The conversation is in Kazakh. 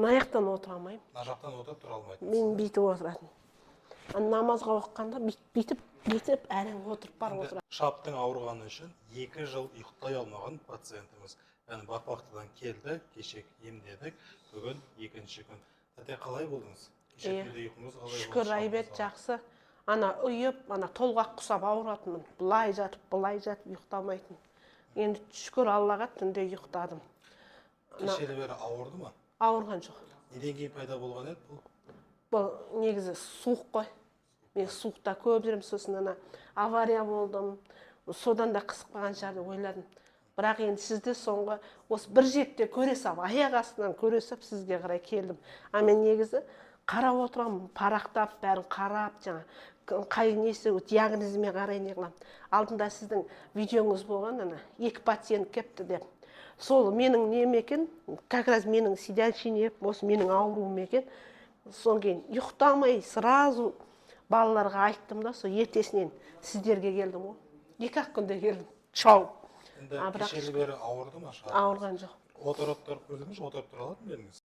Мына жақтан отыра алмаймын. Мына жақтан отырып тұра алмайтынсыз. Мен бүйтіп отыратын. А намазға оқығанда бүйтіп бүйтіп әрең отырып барып отыратын. Шаптың ауырғаны үшін 2 жыл ұйықтай алмаған пациентіміз. Яғни Батпақтыдан келді, кеше емдедік, бүгін екінші күн. Тәте, қалай болдыңыз? Кеше Иә. түнде ұйқыңыз қалай болды? Шүкір, Шабыңыз әйбет, қалай? жақсы. Ана ұйып, ана толғақ құсап ауыратынмын. Былай жатып, былай жатып ұйықтамайтын. Енді шүкір Аллаға, түнде ұйықтадым. Кешелі бері ауырды ма? Ауырған жоқ. Неден кейін пайда болған еді бұл? Бұл негізі суық қой. Мен суықта көп жүремін, сосын ана авария болдым. Содан да қысып қалған шығар деп ойладым. Бірақ енді сізді соңғы осы бір жетіде көре сап, аяқ астынан көре сап сізге қарай келдім. А мен негізі қарап отырамын, парақтап, бәрін қарап, жаңа қай несі диагнозыме қарай не қыламын. Алдында сіздің видеоңыз болған, ана екі пациент кепті деп. Сол менің нем екен, как раз менің сидячий нерв, осы менің ауруым екен. Содан кейін ұйықтамай сразу балаларға айттым да, сол ертесінен сіздерге келдім ғой. 2-ақ күнде келдім шауып. Енді А, бірақ кешелі бері ауырды ма шабыңыз? Ауырған жоқ. Отырып тұрып көрдіңіз, отырып тұра алатын ба едіңіз?